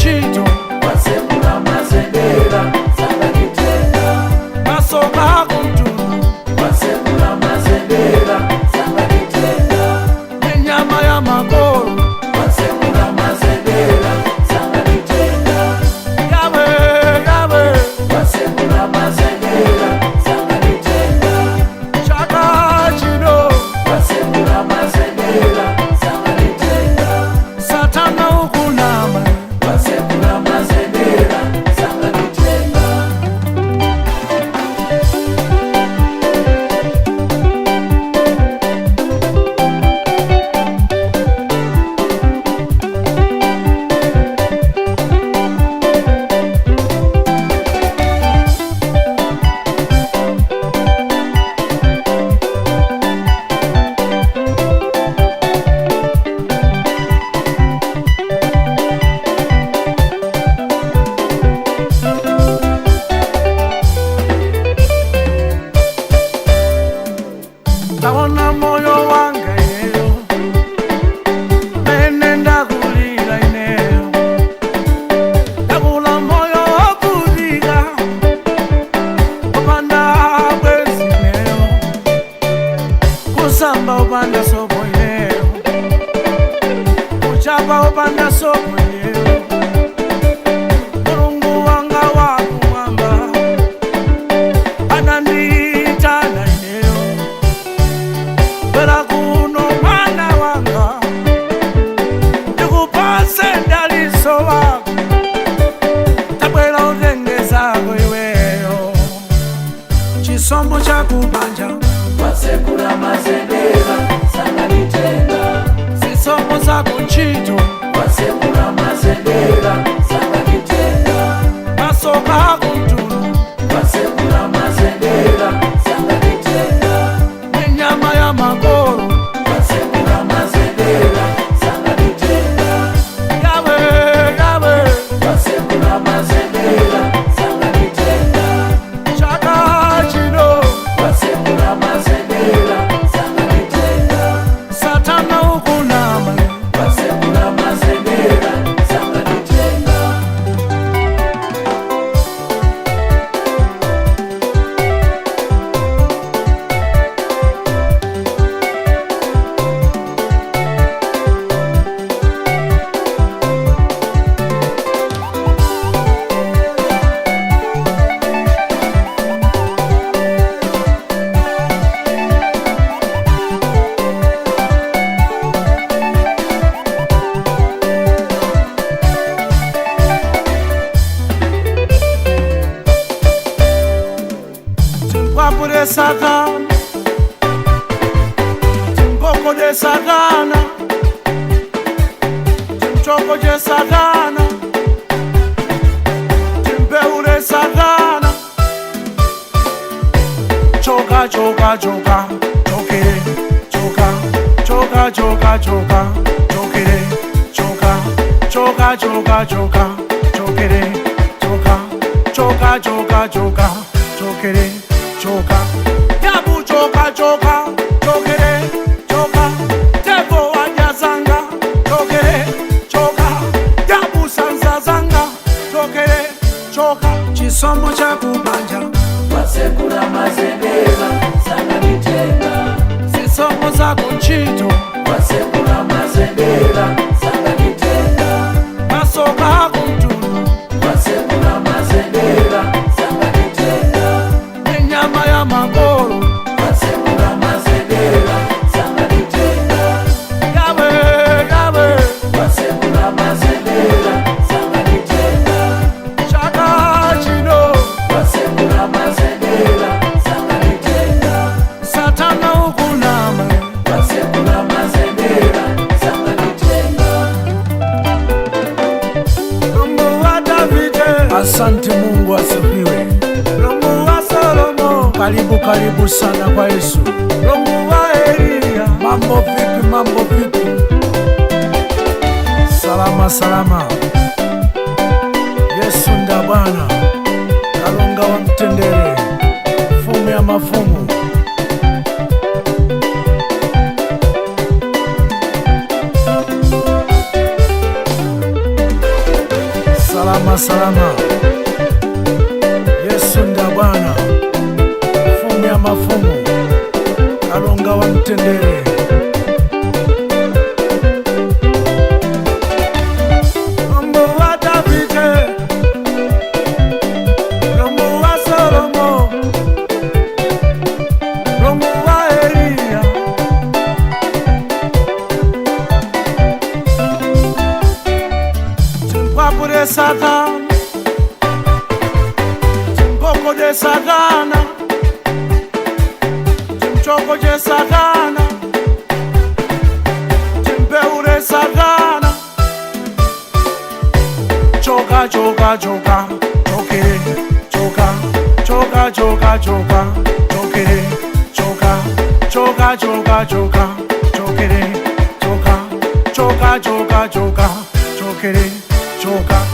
kuntchito, Wasekula mazendera sanganitenga. Masoka akumtundu, Wasekula mazendera sanganitenga. Nenyama ya makolo. Wasekula mazendera sanganitenga. Yawe, yawe, Wasekula mazendera sanganitenga. Chaka chino, Wasekula mazendera sanganitenga. Satana ukunama. Wasekula mazendera sanganitenga. Taona moyo wanga ineyo, mene ndakulira ineyo, ndakula moyo wovutika, upanda bwezi ineyo, kusamba upanda sopo ineyo, kuchapa upanda sopo ineyo, Mulungu wanga wakumwamba anandiitana ineyo. Bwera kuno mwana wanga, ndikupase daliso wako, tabwera utenge zako iweyo, chisomo chakubanja, Wasekula mazendera sanganitenga. zisomo zakuntchito, Wasekula mazendera sanganitenga. masoka akumtundu, Wasekula mazendera sanganitenga. nenyama ya makolo. Wasekula mazendera sanganitenga. Yawe, yawe, Wasekula mazendera sanganitenga. Chaka chino, Wasekula mazendera sanganitenga. Satana ukunama. Wasekula mazendera sanganitenga. Timkwapule Satana, timpokode Satana, timchokoje Satana, timbeule Satana. Choka, choka, choka, chokere, choka, choka, choka, choka, chokere, choka, choka, choka, choka, chokere, choka, choka, choka, choka, chokere, choka. Yabu choka, choka, chokere, choka, tepo wajazanga, chokere, choka, yabu sanza zanga, chokere, choka, chisomo chakubanja. Wasekula mazendera sanganitenga. Zisomo zakuntchito, Wasekula mazendera sanganitenga. Masoka akumtundu, Wasekula mazendera sanganitenga. Nenyama ya makolo. Wasekula mazendera sanganitenga. Yawe, yawe, Wasekula mazendera sanganitenga. Chaka chino, Wasekula mazendera sanganitenga. Satana ukunama. Wasekula mazendera sanganitenga. Mungu wa Davide, Asante, Mungu asifiwe. Mungu wa Salomo, Karibu, karibu sana kwa Yesu. Mungu wa Eliya, Mambo vipi? Mambo vipi? Salama, salama. Yesu nda Bwana, kalonga wa mtendere, mfumu ya mafumu. Salama salama. Yesu nda Bwana, mfumu ya mafumu, kalonga wa mtendere. Mulungu wa Davide, Mulungu wa Solomo, Mulungu wa Eliya. Timkwapule Satana, timgogode Satana, timchokoje Satana, timbeure Satana. Choka, choka, choka, choke, choka, choka, choka, choka, choke, choka, choka, choka, choka, choke, choka, choka, choka, choka, choke, choka.